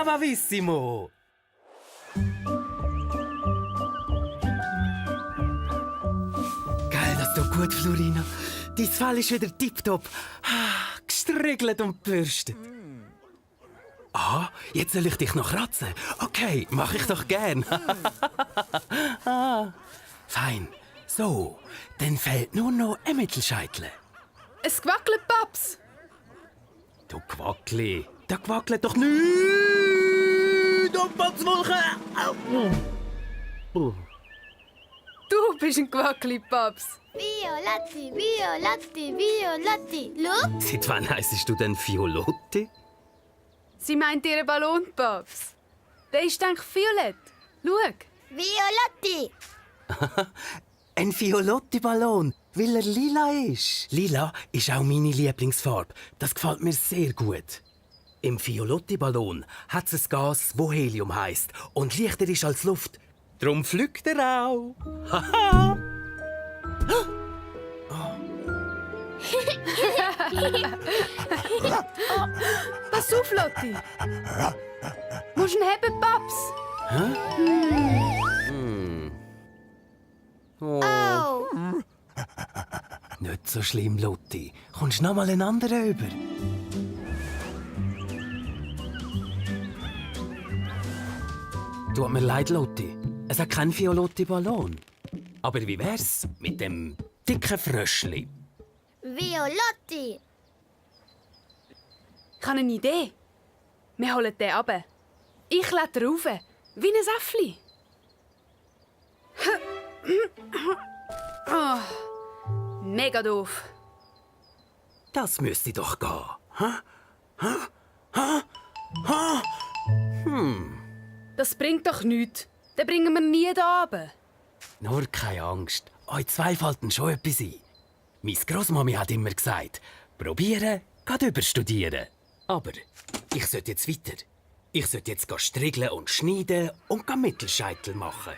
bravissimo! Geil, das tut gut, Florina. Dein Fell ist wieder tipptopp. Gestriegelt und gebürstet. Jetzt soll ich dich noch kratzen. Okay, mach ich doch gern. Fein. So, dann fehlt nur noch ein Mittelscheitel. Es gewackelt, Paps. Du Quackli, da gewackelt doch nicht! Umweltswolke! Du bist ein Gewackeli, Paps. Violatti, Violatti, Violatti. Look! Seit wann heissest du denn Violotti? Sie meint ihren Ballon, Paps. Der ist denk violett. Schau. Violatti! Ein Violotti-Ballon, weil er lila ist. Lila ist auch meine Lieblingsfarbe. Das gefällt mir sehr gut. Im Violotti-Ballon hat es ein Gas, das Helium heisst und leichter ist als Luft. Drum fliegt er auch. Haha! Pass auf, Lotti. Musst ihn haben, Paps. Oh! Nicht so schlimm, Lotti. Kommst noch mal einen anderen über? Tut mir leid, Lotti. Es hat keinen Violotti-Ballon. Aber wie wär's mit dem dicken Fröschli? Violatti! Ich habe eine Idee. Wir holen den runter. Ich kletter rauf, wie ein Äffli. Oh, mega doof. Das müsste doch gehen. Das bringt doch nichts. Den bringen wir nie da runter. Nur keine Angst. Euch zwei fällt schon etwas ein. Meine Grossmami hat immer gesagt, probieren geht überstudieren. Aber ich sollte jetzt weiter. Ich sollte jetzt striegeln und schneiden und Mittelscheitel machen.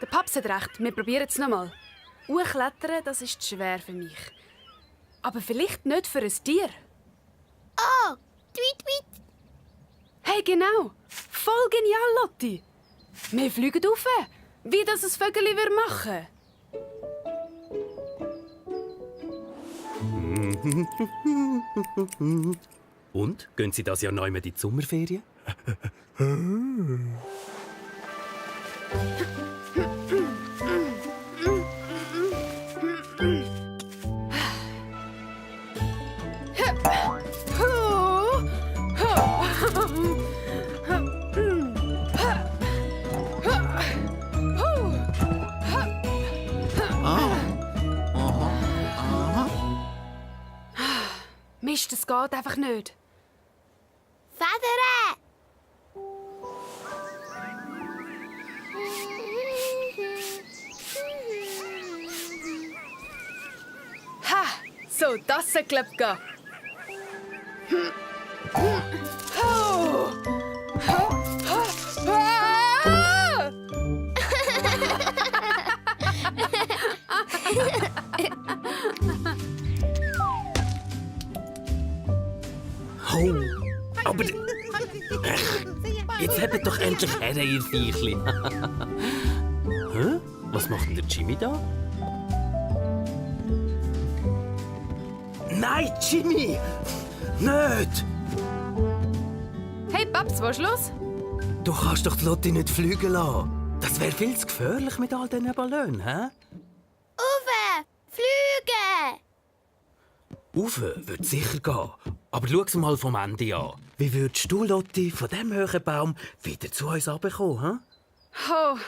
Der Paps hat recht, wir probieren es nochmal. Hochklettern, das ist schwer für mich. Aber vielleicht nicht für ein Tier. Oh! Tweet, tweet! Hey, genau. Voll genial, Lotti. Wir fliegen rauf, wie das ein Vögeli machen würde. Und? Gehen Sie das Jahr neu mit in die Sommerferien? Mist, das geht einfach nicht. Federn! Ha! So, das soll glaub gehen. Oh, aber... Jetzt habt doch endlich her, ihr Viechli. Hä? Was macht denn der Jimmy da? Nein, Jimmy! Nicht! Hey, Paps, was ist los? Du kannst doch die Lotti nicht fliegen lassen. Das wäre viel zu gefährlich mit all diesen Ballonen, hä? Uwe! Flüge! Uwe wird sicher gehen. Aber schau mal vom Ende an. Wie würdest du, Lotti, von diesem hohen Baum wieder zu uns herunterkommen, hä? Oh,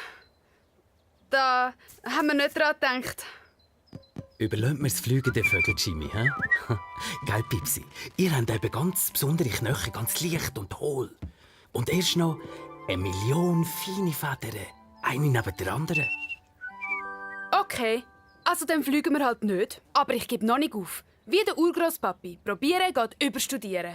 da haben wir nicht dran gedacht. Überlasst mir das Fliegen der Vögel, Jimmy, hä? Gell, Pipsi? Ihr habt eben ganz besondere Knochen, ganz leicht und hohl. Und erst noch 1 Million feine Federn, eine neben der anderen. Okay, also dann fliegen wir halt nicht. Aber ich gebe noch nicht auf. Wie der Urgroßpapi. Probieren geht überstudieren.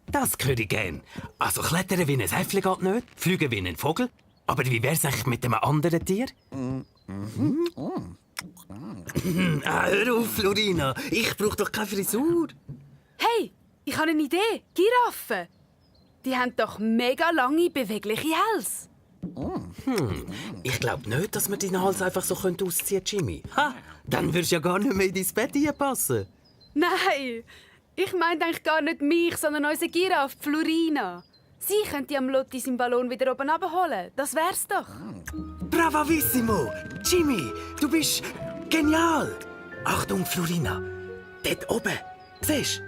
Das höre ich gern. Also klettern wie ein Äffli geht nicht, fliegen wie ein Vogel. Aber wie wär's eigentlich mit einem anderen Tier? Hör auf, Florina. Ich brauche doch keine Frisur. Hey, ich habe eine Idee. Giraffe. Die haben doch mega lange, bewegliche Hälse. Ich glaube nicht, dass wir deinen Hals einfach so ausziehen können, Jimmy. Ha! Dann würdest du ja gar nicht mehr in dein Bett passen. Nein, ich meine eigentlich gar nicht mich, sondern unsere Giraffe Florina. Sie könnte am Lotti seinen Ballon wieder oben abholen. Das wär's doch. Bravissimo! Jimmy, du bist genial! Achtung, Florina. Dort oben. Siehst du?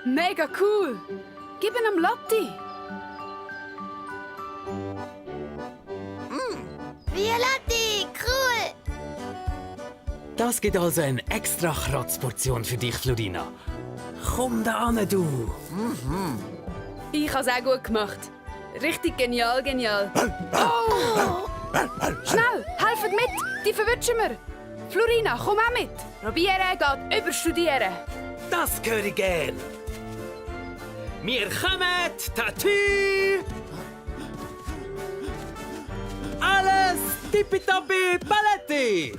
Mega cool. Gib ihn am Lotti. Violotti, cool. Das gibt also eine extra Kratzportion für dich, Florina. Komm da an, du. Ich habe es auch gut gemacht. Richtig genial, genial. Oh! Schnell, helft mit, die verwutschen wir. Florina, komm auch mit. Probieren geht überstudieren. Das höre ich gern. Wir kommen, Tatü! Alles tippitoppi paletti!